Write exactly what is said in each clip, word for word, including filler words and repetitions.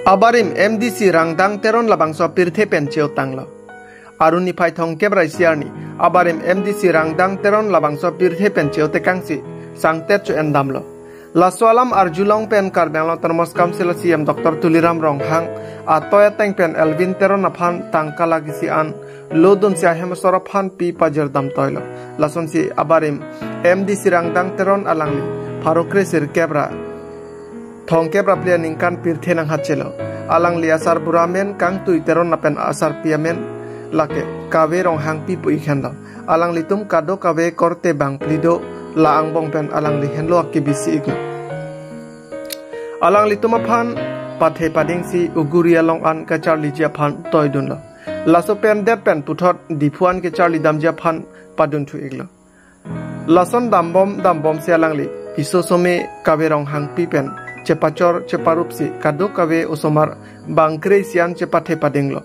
Abarim M D C Rangdang Teron labangso apirthe pen cheutanglo. Aruni phai thongkep ra isi arni abarim M D C Rangdang Teron labangso apirthe pen cheutekangsi sangtet cho-endamlo. Laso alam arjulong pen Karbi Anglong Autonomous Council a C E M Doctor Tuliram Ronghang atoi ateng pen Elwin Teron aphan tangka lakh isi an lodunsi ahem asor aphan pi pajirdam toilo. Lasonsi abarim M D C Rangdang Teron alangli pharo kre sirkep ra thongkep ra phli aningkan pirthe nanghatchelo. Alangli asarbura amen Kangtui Teron lapen asarpi amen lake Kave Ronghangpi pu ikhenlo. Alanglitum kadokave korte bangphli do, la angbong pen alangli henlo akebisi iklo. Alanglitum aphan pathe padingsi Uguri along an kacharliji aphan toidunlo. Laso pen det pen puthot Diphu an kacharlidamji aphan padunthu iklo. Lason dambom dambomsi alangli piso some Kave Ronghangpi pen chepachor cheparupsi kadokave osomar bang kre isi an chepathe padinglo.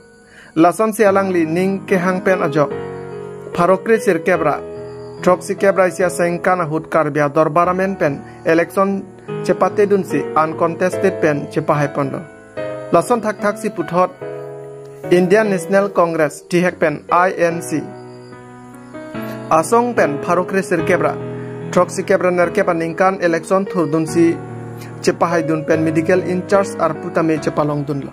Lasonsi alangli ning kehang pen ajok pharo kre sirkep ra throksikep ra isi asengkan ahut Karbi adorbar amen pen election chepatedunsi uncontested pen chepahaiponlo. Lason thakthaksi puthot Indian National Congress, tihek pen I N C, asong pen pharo kre sirkep ra throksikep ra nerkep aningkan election thurdunsi chepahaidun pen medical in charge arpu tame chepalongdunlo.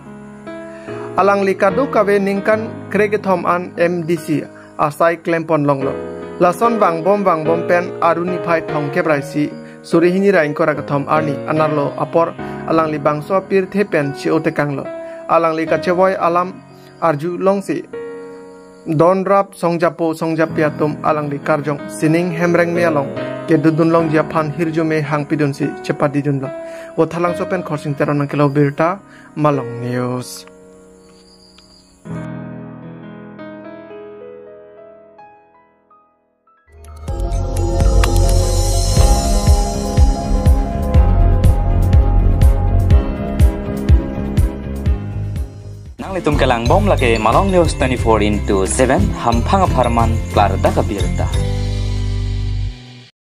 Alangli kadokave ningkan krekethom an M D C asai klempon longlo. Lason vangbom vangbom pen aruni phai thongkep ra isi suri hini ra ingkoi ra kethom arni anerlo apor alangli bangso apirthe pen cheutekanglo. Alangli kachevoi alam arjulongsi donrap songjapo songjapi atum alangli karjong sining hem rengme along kedodun longji aphan hirjume hangpidunsi chepadidunlo. Vothatlangso pen Khorsing Teron nangkelo birta, Malong News. Nanglitum kelangbom lake Malong News twenty-four into seven, hamphang apharman klardak abirta.